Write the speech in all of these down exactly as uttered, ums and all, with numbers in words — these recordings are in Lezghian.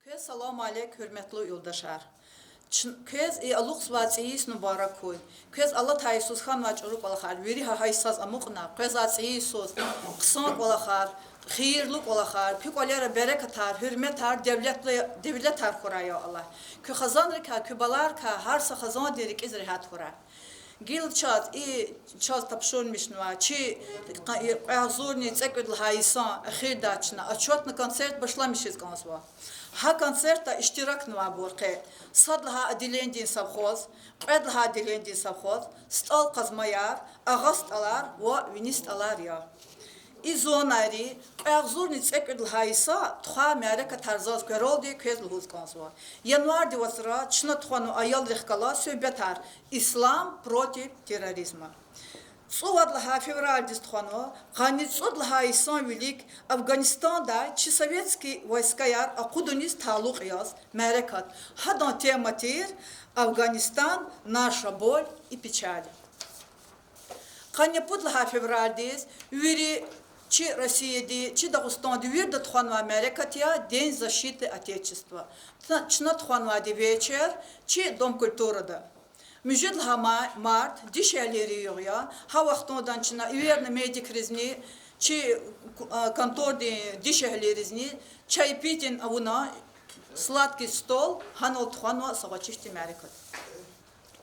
Квез салам алейк, гьуьрметлу юлдашар. Чн-, квез и алукьзавай цӀийи йис мубарак хьуй. Квез алатай йисуз хьанвай чӀуру кӀвалахар вири гьа йисаз амукьна, къвезвай цӀийи йисуз хъсан кӀвалахар, хийирлу кӀвалахар, куь кӀвалера берекатар, гьуьрметар, девлетлу-, девлетар хьурай, я Аллагь. Куь хизанрикай, куь баларикай гьар са хизандин рикӀиз регьят хьурай. Гила чаз и, чаз тапшурмишнава чи кьве агъзурни цӀекӀуьд лагьай йисан эхирдай чна отчётный концерт башламишиз кӀанзава. Гьа концертда иштиракнавайбур къе сад лагьай отделениедин совхоз, кьвед лагьай отделениедин совхоз, СтӀал Къазмаяр, Агъа СтӀалар ва Вини СтӀалар я. И зонайри кьве агъзурни цӀекӀуьд лагьай йиса тухвай мярекатар заз квералди квез лугьуз кӀанзава. Январдин вацра чна тухванва аялрихъ галаз суьгьбетар Ислам против терроризма. ЦӀувад лагьай февралдиз тухванва къанни цӀуд лагьай йисан вилик Афгъанистандай чи советский войскаяр акъудуниз талукь яз мярекат. Гьадан тема тир Афгъанистан, наша боль и печаль. Къанни пуд лагьай февралдиз вири чи Россияди, чи Дагъустандин вирида тухванвай мярекат я День защиты Отечества. Чна, чна тухванвайди вечер чи Дом культурыда. Муьжуьд лагьай ма-, март дишегьлийрин югъ я. Гьа вахтунда чна эверна медикризни, чи, а, контордин дишегьлийризни чаепитие авуна, сладкий стол, гьанал тухванва са гъвечӀи хьтин мярекат.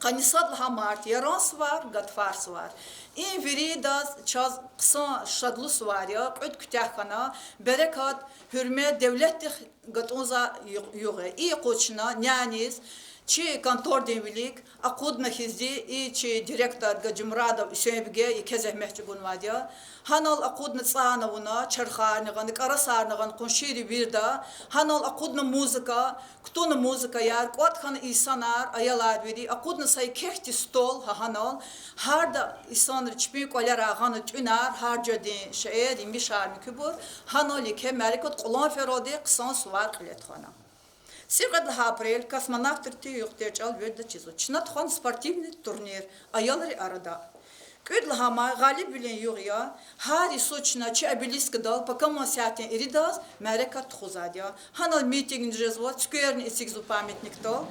Къанни сад лагьай март, Яран сувар, гатфар сувар. И виридаз чаз хъсан шадлу сувар я, кьуьд куьтягь хьана, берекат, гьуьрмет, девлетдихъ гатӀунзавай югъ, югъ я. И къуз чна няниз, чи контордин вилик акъудна хьизди, и чи директор Гаджимурадов Уьсейнбиге еке зегьмет чӀугунвайди я. Гьанал акъудна цӀана авуна, чархарни гъана, кӀарасарни гъана къуншийрин вирида, гьанал акъудна музыка, кутуна музыкаяр, кӀватӀ хьана инсанар, аялар вири, акъудна са еке хьтин стол, гьа гьанал, гьарда инсанри чпин кӀвалерай гъана тӀуьнар, гьар жуьредин шейэр, емишар, муькуьбур, гьанал еке мярекат кьулан фералди хъсан сувар кьиле тухвана. ЦӀикьвед лагьай апрель космонавтрин югъ тир чӀал вирида чизва. Чна тухвана спортивный турнир аялрин арада. КӀуьд лагьай май гъалибвилин югъ я, гьар йисуз чна чи обелискдал пакаман сятдин иридаз мярекат тухузвайди я. Гьанал митинг жезва, цуькверни эцигзава памятникдал,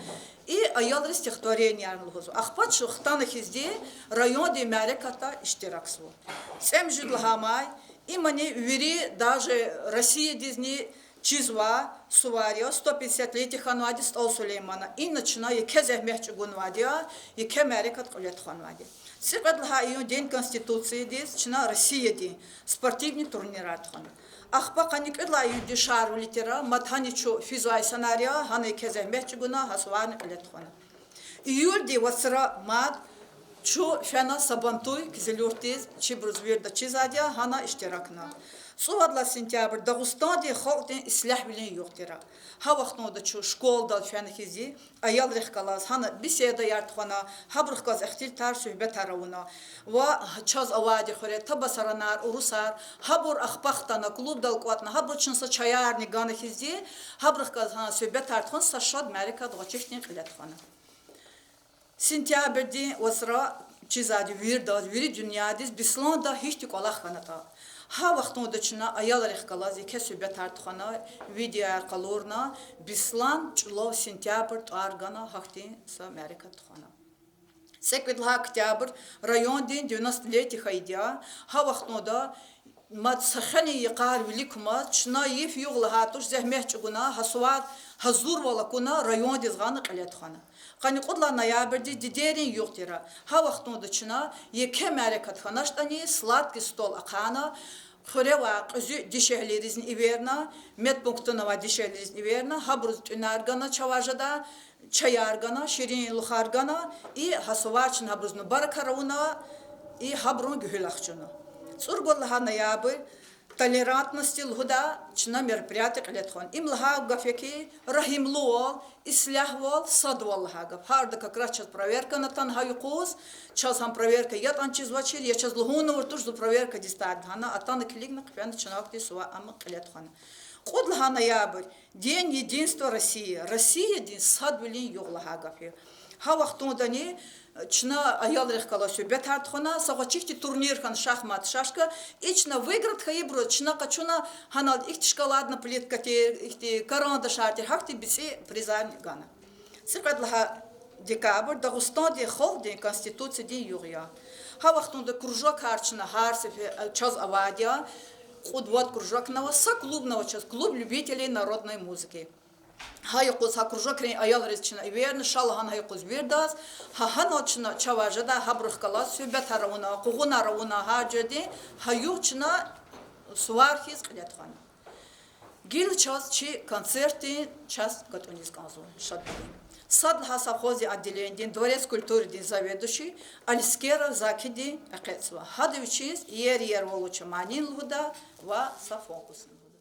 и аялриз стихотворениярни лугьузва. Ахпа чун хтана хьизди райондин мярекатда иштиракзава. ЦӀемуьжуьд лагьай май, имни вири, даже Россиядизни чизвай сувар я, сто пятидесятилетие хьанвайди СтӀал Сулейманан. Ина чна еке зегьмет чӀугунвайди я, еке мярекат кьиле тухванвайди. ЦӀикьвед лагьай июнь, День Конституциидиз чна Россиядин спортивный турнирар тухвана. Ахпа къанни кӀуьд лагьай июндин шарвили тир, мад гьана чун физвай инсанар я, гьана еке зегьмет чӀугуна, гьа суварни кьиле тухвана. Июльдин вацра мад чун фена Сабантуй, Кизилюртдиз, чибуруз вирида чизвайди я, гьана иштиракна. ЦӀувад лагьай сентябрь Дагъустандин халкьдин ислягьвилин югъ тир. Гьа вахтунда чун школадал фена хьизди, аялрихъ галаз гьана беседаяр тухвана, гьабурухъ галаз ихтилатар, суьгьбетар авуна. Ва чаз авайди хуьре табасаранар, урусар, гьабур ахпа хтана, клубдал кӀватӀна, гьабуру чна са чаярни гана хьизди, гьабурухъ галаз гьана суьгьбетар тухвана, са шад мярекат гъвечӀи хьтин кьиле тухвана. Сентябрдин вацра чизвайди виридаз, вири дуьньядиз Бесланда гьихьтин кӀвалах хьанатӀа. Гьа вахтунда чна аялрихъ галаз еке суьгьбетар тухвана, видеояр къалурна, Беслан чӀулав сентябрь тӀвар гана, гьахьтин са мярекат тухвана. ЦӀекӀуьд лагьай октябрь райондин девяностолетие хьайиди я. Гьа вахтунда мад са хвенин йикъар виликамаз чна йиф-югъ лагьай туш зегьмет чӀугуна, гьа сувар гьазурвал акуна, райондиз гъана, кьиле тухвана. Къанни кьуд лагьай ноябрдиз дидейрин югъ тир. Гьа вахтунда чна еке мярекат хьаначтӀани, сладкий стол ахъайна, хуьре авай кьуьзуь дишегьлийризни эверна, медпунктуна авай дишегьлийризни эверна, гьабуруз тӀуьнар гана, чавай жедай чаяр гана, ширинлухар гана, и гьа сувар чна гьабуруз мубаракар авуна, и гьабурун гуьгьуьл ахчуна. ЦӀуру лагьай ноябрь, толерантности лугьудай чна мероприятие кьиле тухвана. Им лагьай гаф я хьи, регьимлувал, ислягьвал, садвал лагьай гаф. Гьарда как раз чаз проверкана атана гьа юкъуз, чаз гьам проверка ятӀани чизвачир, я чаз лугьунни авур туш зун проверкадиз тадни, гьана атана килигна хъфена чна ахьтин сувар ам кьиле тухвана. Кьуд лагьай ноябрь, День единства России, Россиядин садвилин югъ лагьай гаф я. Гьа вахтундани Чна аялрихъ галаз суьгьбетар тухвана, са гъвечӀи ихьтин турнир хьана, шахмат, шашка. И чна выиграть хьайибуруз чна къачуна гьанал ихьтин шоколадный плитка тир, ихьтин карандашар тир, гьахьтин бицӀи призар гана. ЦӀикьвед лагьай декабрь Дагъустандин халкьдин Конституциядин югъ я. Гьа вахтунда кружокар чна гьар сефер чаз авайди я, кьуд-вад кружок ава, са клуб ава чаз, клуб любителей народной музыки. Гьа юкъуз гьа кружокрин аялриз чна эверна, ша лагьана гьа юкъуз виридаз, гьа гьанал чна чавай жедай гьабурухъ галаз суьгьбетар авуна, къугъунар авуна, гьа жуьредин гьа югъ чна сувар хьиз кьиле тухвана. Гила чаз чи концертдин час гатӀуниз кӀанзава шадвилин. Сад лагьай совхоздин отделениедин, Дворец культурыдин заведующий Алискеров Закиди экъечӀзава. Гьада вичиз иер-иер валуча манийни лугьуда ва са фокусни лугьуда.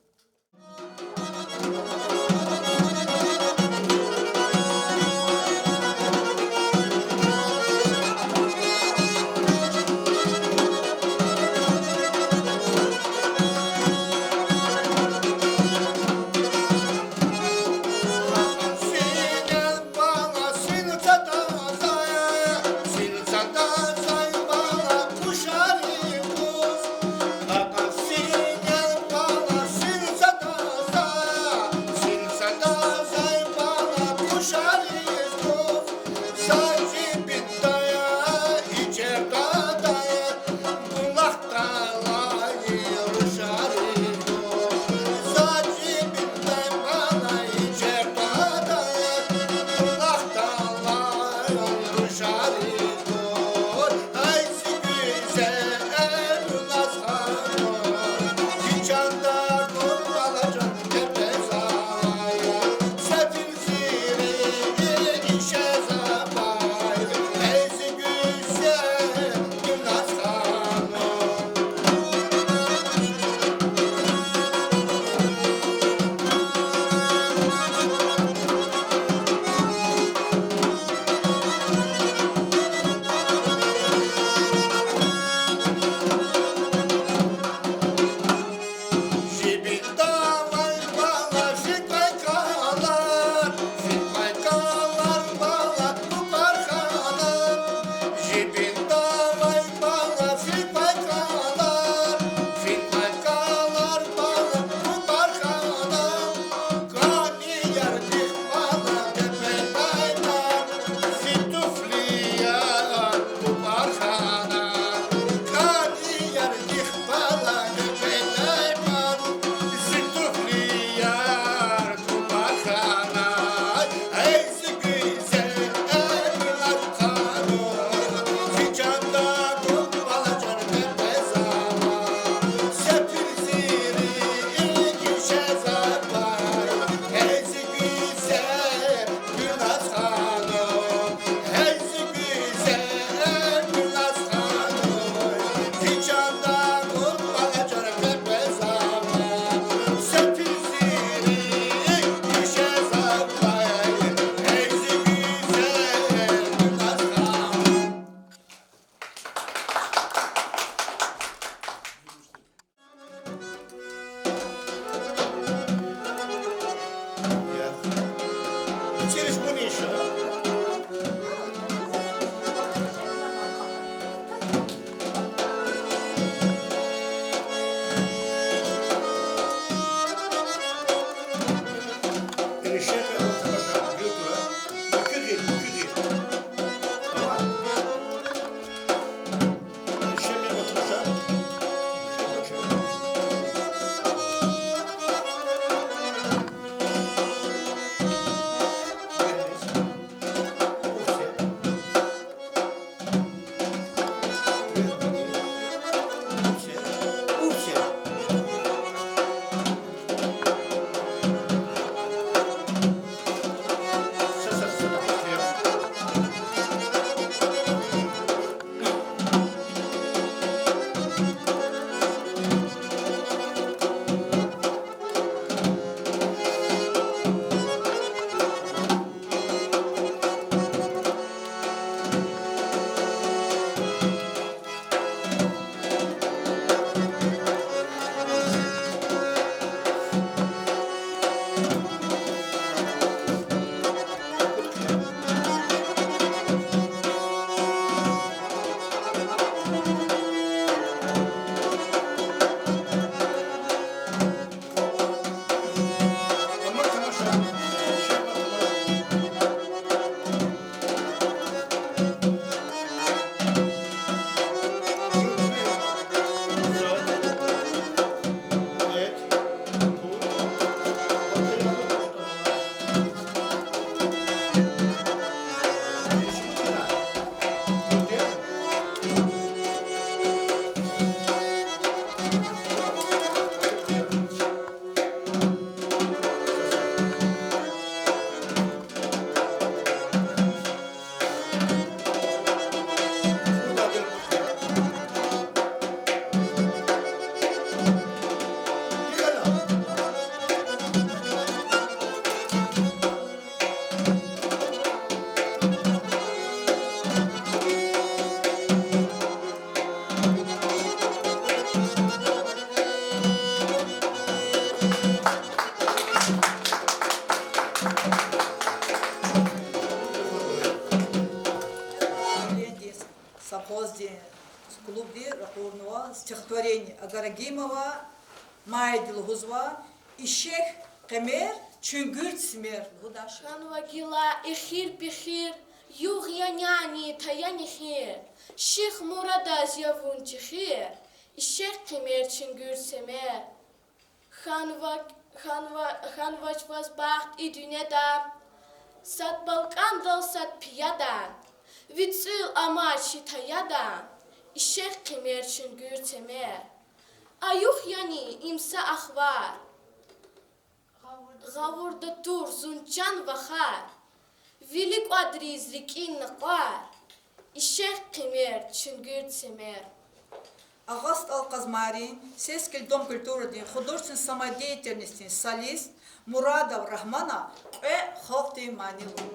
Агарагимова Майяди лугьузва, Ишехъ къемер, чуьнгуьр цимер лугьудай шиир. Хьанва гила эхир-пехир, югъ я няни, тая нехир, Шихмурадаз я вун чехир, Ишехъ къемер, чуьнгуьр цимер. Хьанва, хьанва, хьанвач ваз бахт и дуьньяда, сад балкӀандал, сад пияда, ви цӀуьл амач чи таяда, Ишехъ къемер, чуьнгуьр цимер. А югъ яни им са ахвар, гъавурда тур зун чан вахар, вили кӀвадриз рикӀин накъвар, Ишехъ къемер, чуьнгуьр цимер. АгъастӀал Къазмайрин, Сескил дом культурыдин художественной самодеятельностьдин солист Мурадов Рагьмана кьве халкьдин мани лугьун.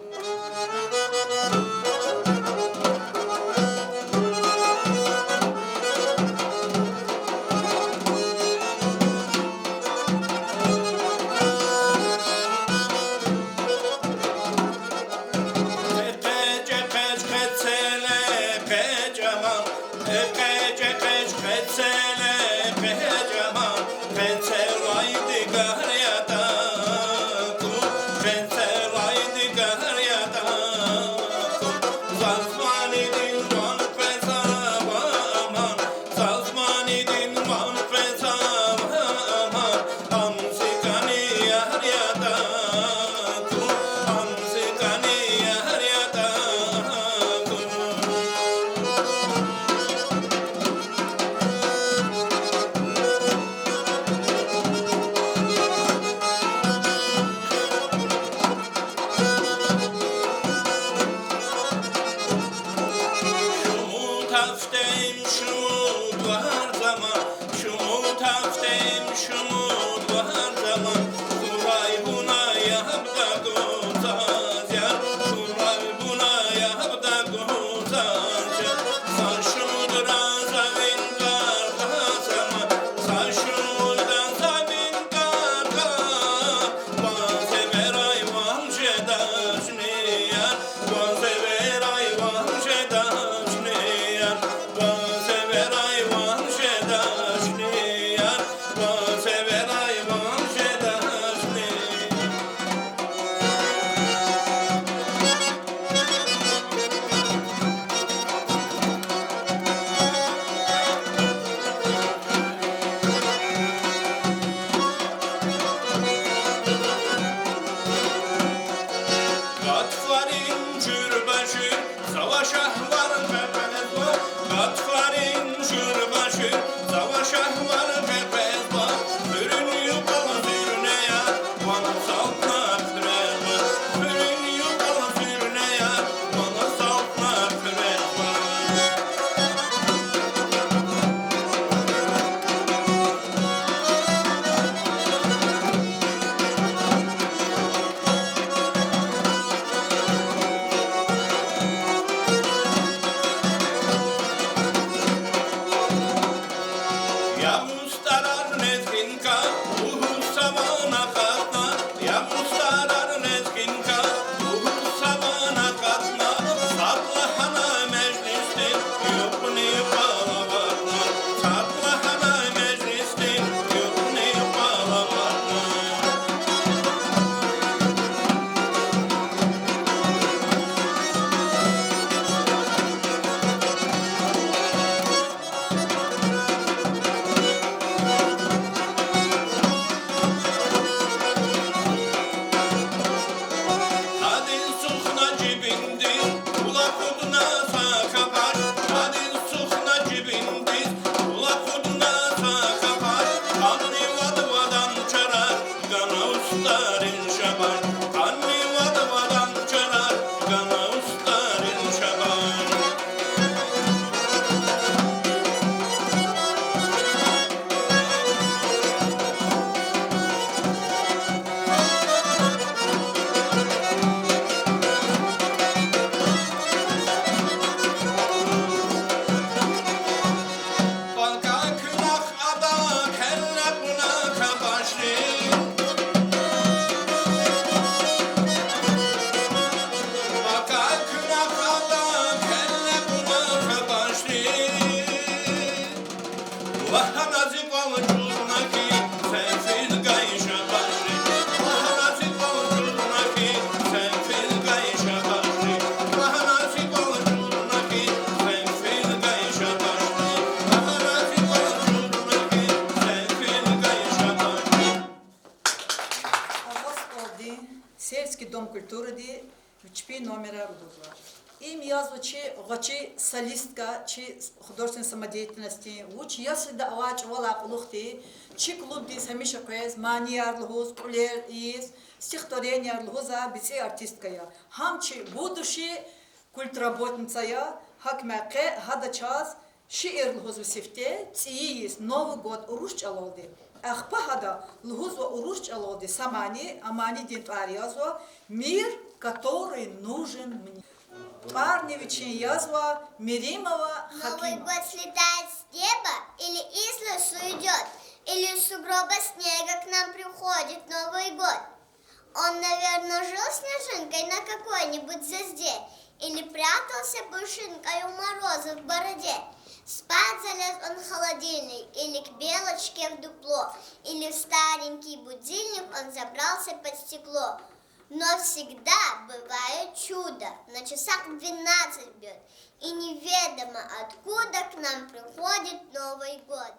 Шумуд гьафтейим шумуд варз ама, шумуд гьафтейим шумуд варз ама, хурай вуна яб тагуз заз, яр, хурай вуна яб тагуз заз, яр. Са шумудра за вин кьакьаз ама, са шумудра за вин кьакьаз, ваз эверай ван жедачни, яр, ваз эверай ван жедачни, яр, ваз эверай ван жедачни, яр, ваз эверай ван жедачни. Гатфарин жуьреба-жуьре завай шагьвар къекъвезва, гатфарин жуьреба-жуьре завай шагьвар къекъвезва, хуьруьн юкьвал зуьрнеяр ван салтна хъуьрезва, хуьруьн юкьвал зуьрнеяр ван салтна хъуьрезва. Я мустӀарар лезгинка, лугьуз са ван акъатна, я мустӀарар лезгинка, лугьуз са ван акъатна, сад лагьана межлисдин юкъни къвал аватна, сад лагьана межлисдин юкъни къвал аватна. Гьадин сухна жибиндиз кул акъудна са капаш, гьадин сухна жибиндиз кул акъудна са капаш, къанни вад-вадан чарар гана устӀарин шабаш, къанни вад-вадан чарар гана устӀарин шабаш. Пака куьнахъ ада келле кьуна капашри. Сельский дом культуради чпин номерар лугьузва. Им язва чи гъвечӀи солистка, чи художественный самодеятельностьдин, вуч ясрида авай чӀавалай кьулухъди, чи клубдиз гьамиша къвез манияр лугьуз, кьуьлер ийиз, стихотворенияр лугьуз а бицӀи артистка я. Гьам чи будущий культработница я, гьакӀ хьайила гьада чаз шиир лугьузва сифте, цӀийи йис, Новый год, урус чӀалалди. Ахпа гьада лугьузва урус чӀалалди са мани, а манидин тӀвар язва Мир, который нужен мне. ТӀварни вичин язва Меримова Хакимова. Новый год слетает с неба или из лесу идёт, или из сугроба снега к нам приходит Новый год. Он, наверно, жил снежинкой на какой-нибудь звезде или прятался пушинкой у мороза в бороде. Спать залез он в холодильник или к белочке в дупло, или в старенький будильник он забрался под стекло. Но всегда бывает чудо, на часах двенадцать бьёт, и неведомо откуда к нам приходит Новый год.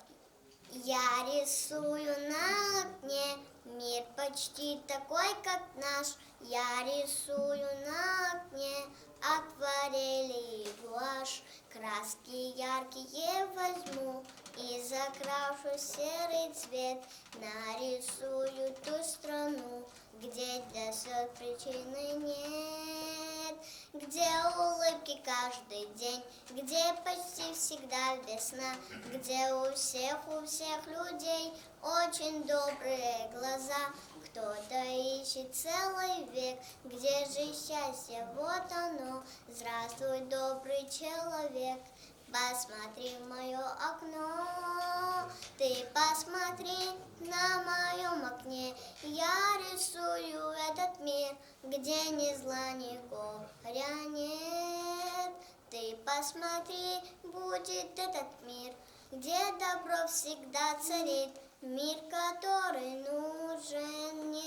Я рисую на окне мир почти такой, как наш. Я рисую на окне акварель и гуашь. Краски яркие возьму и закрашу серый цвет. Нарисую ту страну, где для слёз причины нет, где улыбки каждый день, где почти всегда весна, где у всех, у всех людей очень добрые глаза. Кто-то ищет целый век, где же счастье, вот оно. Здравствуй, добрый человек, посмотри в моё окно. Ты посмотри, на моём окне я рисую этот мир, где ни зла, ни горя нет. Ты посмотри, будет этот мир, где добро всегда царит, мир, который нужен мне.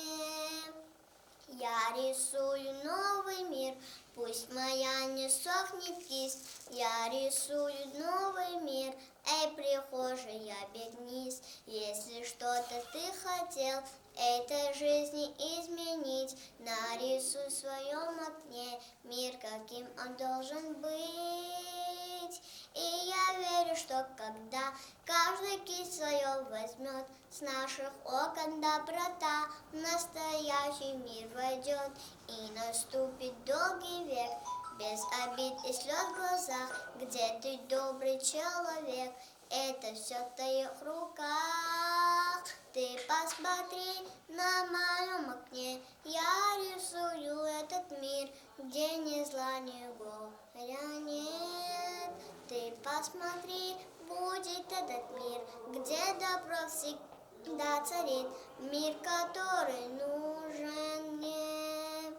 Я рисую новый мир, пусть моя не сохнет кисть. Я рисую новый мир, эй, прихожий, обернись. Если что-то ты хотел этой жизни изменить, нарисуй в своём окне мир, каким он должен быть. И я верю, что когда каждый кисть своё возьмёт, с наших окон доброта в настоящий мир войдёт, и наступит долгий век без обид и слёз в глазах, где ты, добрый человек, это всё в твоих руках. Ты посмотри, на моём окне я рисую этот мир, где ни зла, ни горя нет. Ты посмотри, будет этот мир, где добро всегда царит, мир, который нужен мне.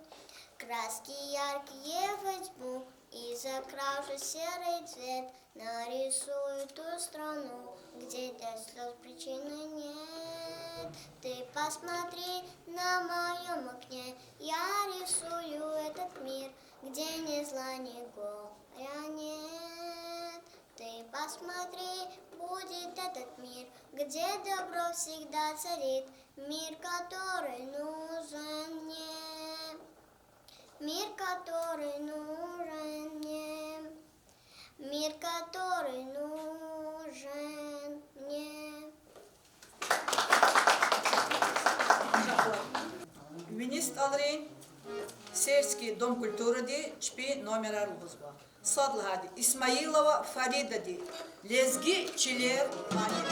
Краски яркие возьму и закрашу серый цвет, нарисую ту страну, где для слёз причины нет. Ты посмотри, на моём окне я рисую этот мир, где ни зла, ни горя нет. Ты посмотри, будет этот мир, где добро всегда царит, мир, который нужен мне. Мир, который нужен мне. Мир, который нужен мне. Виниз ТӀалрин Сельский дом культуради чпин номерар лугьузва. Сад лагьайди Исмаилова Фаридади, Лезги чилер мани.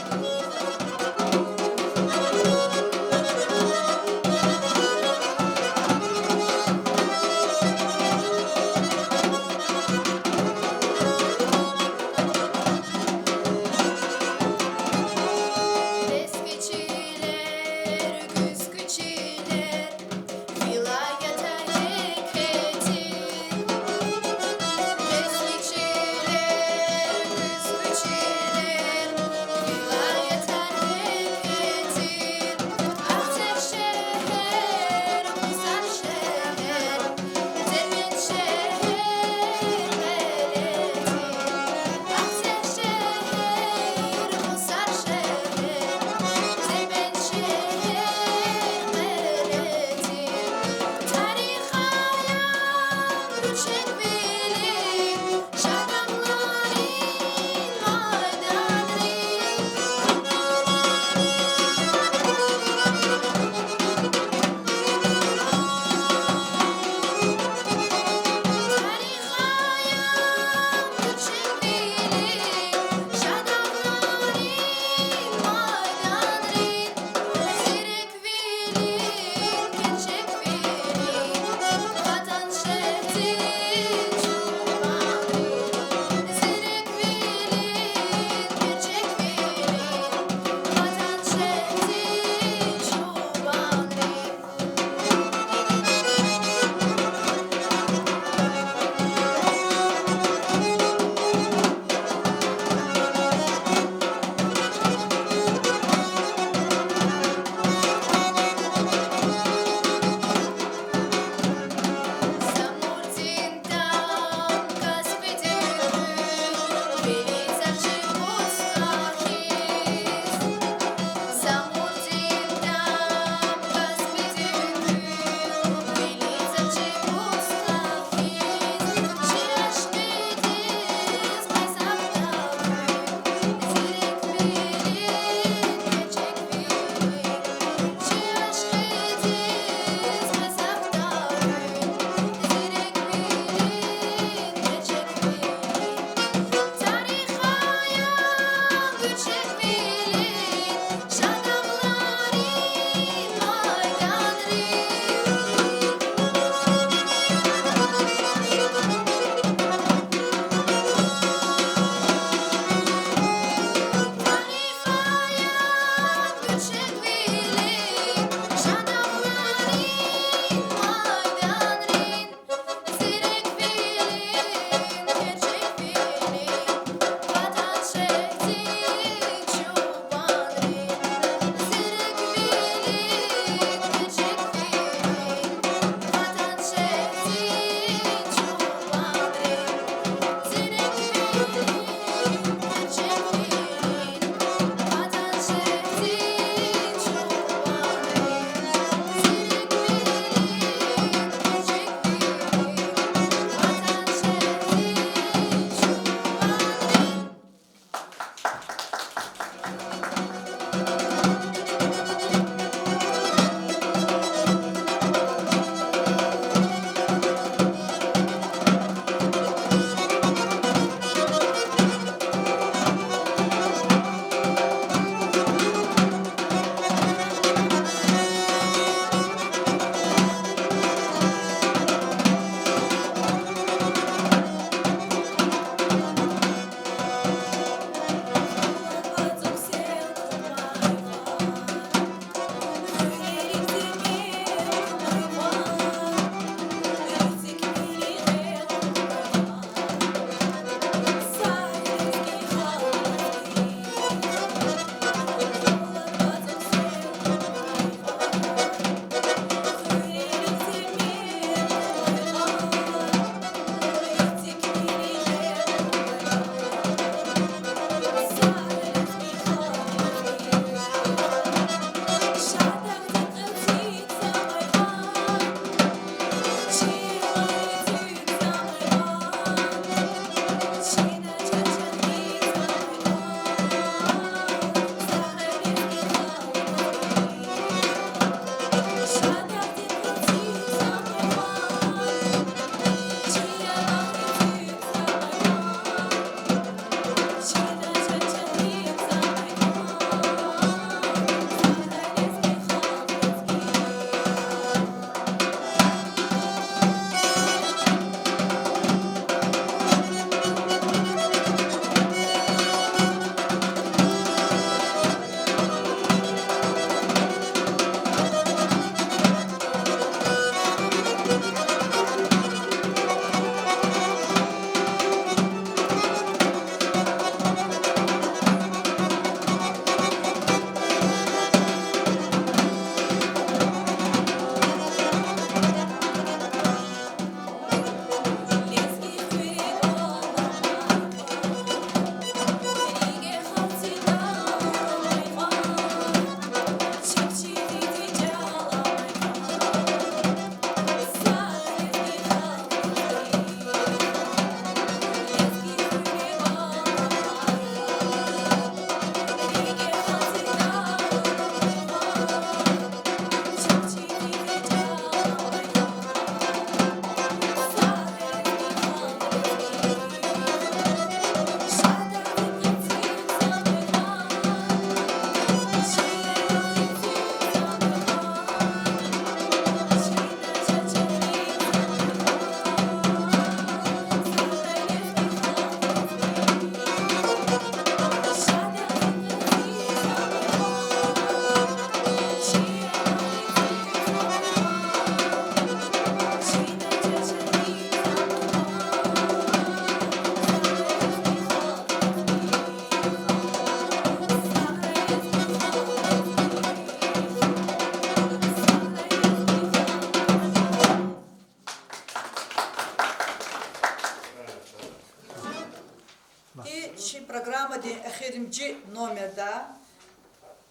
Эхиримжи номерда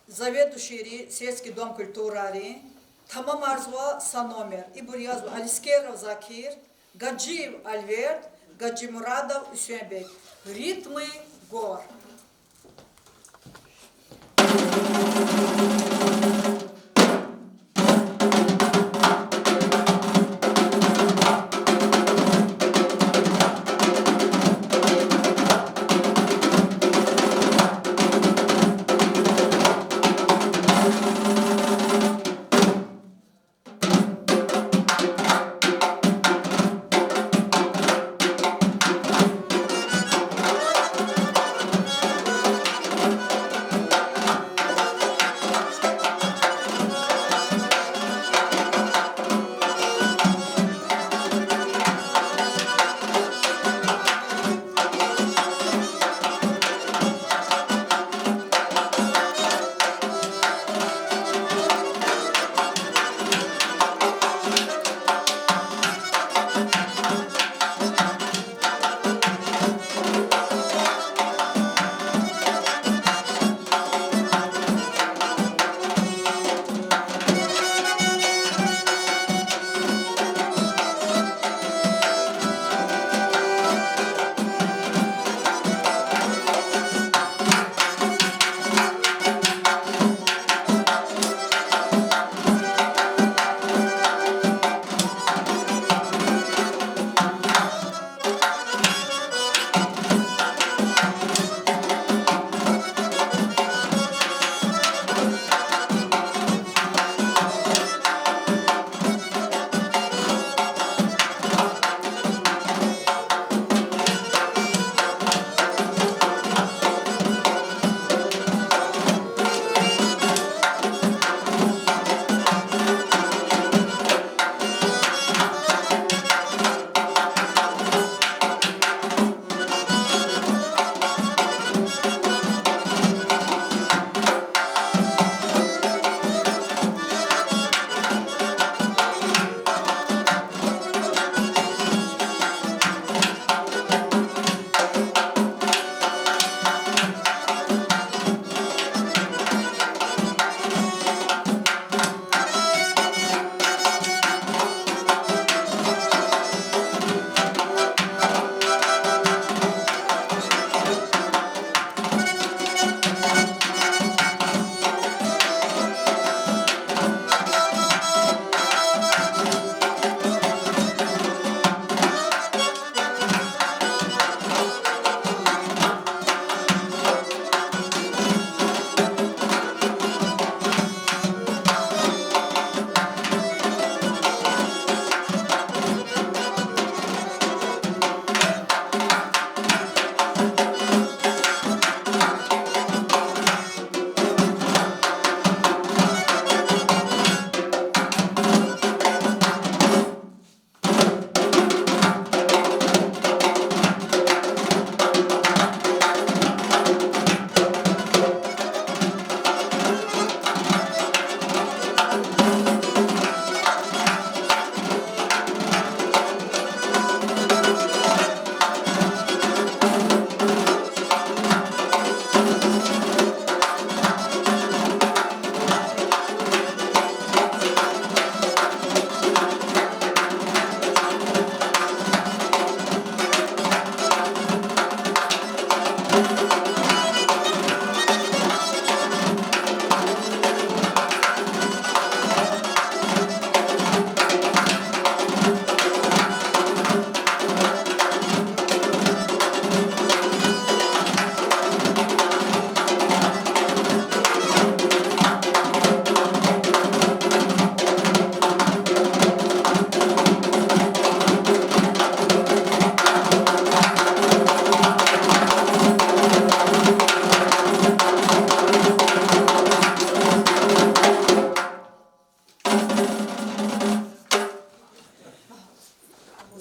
заведующийри сельский дом культурайрин тамамарзава са номер. Ибур язва Алискеров Закир, Гаджиев Альберт, Гаджимурадов Уьсенбек. Ритмы гор.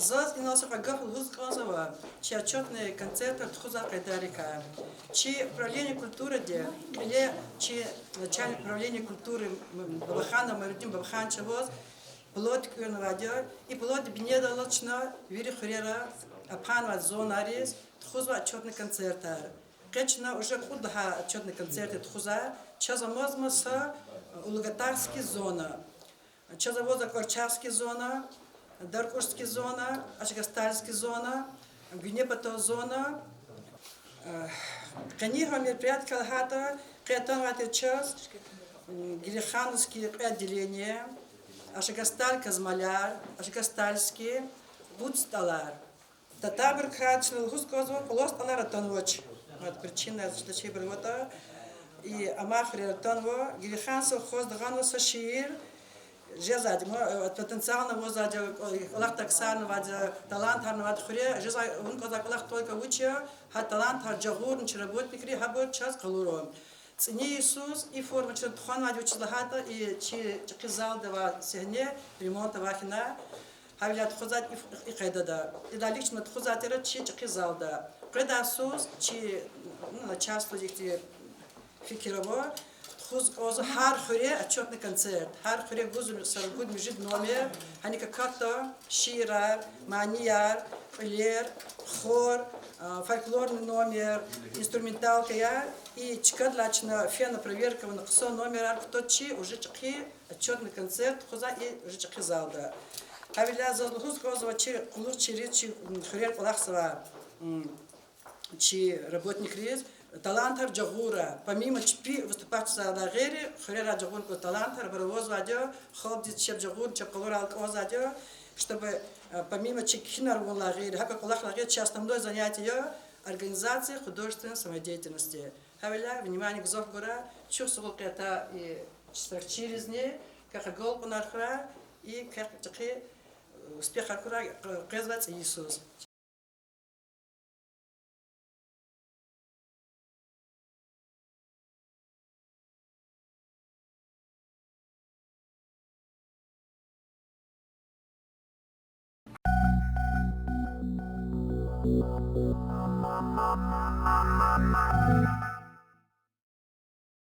Заз инал са кьве гаф лугьуз кӀанзава чи отчётный концертар тухузвай къайдайрикай. Чи управление культуради, кьиле чи начальник управления культуры, м, Бабаханов Майрудин Бабаханович аваз, плод куьрнавайди я, и плоддин бинедаллаз чна вири хуьрера, апанвай зонайриз тухузвай отчётный концертар. Къе чна уже кьуд лагьай отчётный концерт тухузва. Чаз амазма са Улугатарский зона, чаз авазва Кӏварчалский зона, Даркъурский зона, Ашгастальский зона, Гуьнепатал зона. Къенин гьа мероприятие лагьайтӏа, къе атанвайди тир чаз Герехановский кьве отделение, Ашгасталь казмалар, Ашгастальский, Буц тӏалар. Татабур край чна лугьуз кӏанзава, кьулахъ тӏалар атанвач. Ад причина чна чибур аватӏа, и амай хуьрер атанва. Герехановский совхозда гъанва са шиир. Жезвайди ма, потенциально авазвайди, кӏвалахда ксарнавайди, талантарнавайди хуьре жезвай, вун кӏвазвай кӏвалах только вуч я, гьа талантар жагъурна чи работникри гьабур чаз къалурун. ЦӀини йисуз и форма чна тухванвайди вучиз лагьайтӏа, и чи чӏехи залда авай сегьне ремонт авай хьана, гьавиляй тухузвайди и, и къайдада. Ида лично тухузвай тир чи чӏехи залда. Къведай йисуз чи, ну, начальстводин ихьтин фикир ава, тухуз кӏанзава гьар хуьре отчётный концерт. Гьар хуьре гузва са ругуд-муьжуьд номер, гьаник акатда шиирар, манияр, кьуьлер, хор, а, фольклорный номер, инструменталкаяр, и чкадилай чна фена проверка авуна хъсан номерар кутач чи уже чӏехи отчётный концерт тухузвай и уже чӏехи залда. Гьавиляй заз лугьуз кӏанзава чи къуллугъчийриз, чи, м, хуьрера кӏвалахзавай, м, чи работникриз талантар жагъурра, помимо чпи выступать ийизвайдалай гъейри, хуьрерай жагъурна кӏанзавай талантар, абур авазвайди я, халкьдиз чеб жагъурна, чеб къалурайла кӏанзавайди я, чтобы, э, помимо чи кхьинар авунилай гъейри, гьакӏ кӏвалахрилай гъейри, чи основное занятие я организация художественной самодеятельности. Гьавиляй внимание гзаф гурай, чухсагъул къе атай и штиракчийризни, квехъ агалкьунар хьурай, и квехъ чӏехи, э, успехар хьурай къ-, къвезвай цӏийи йисуз.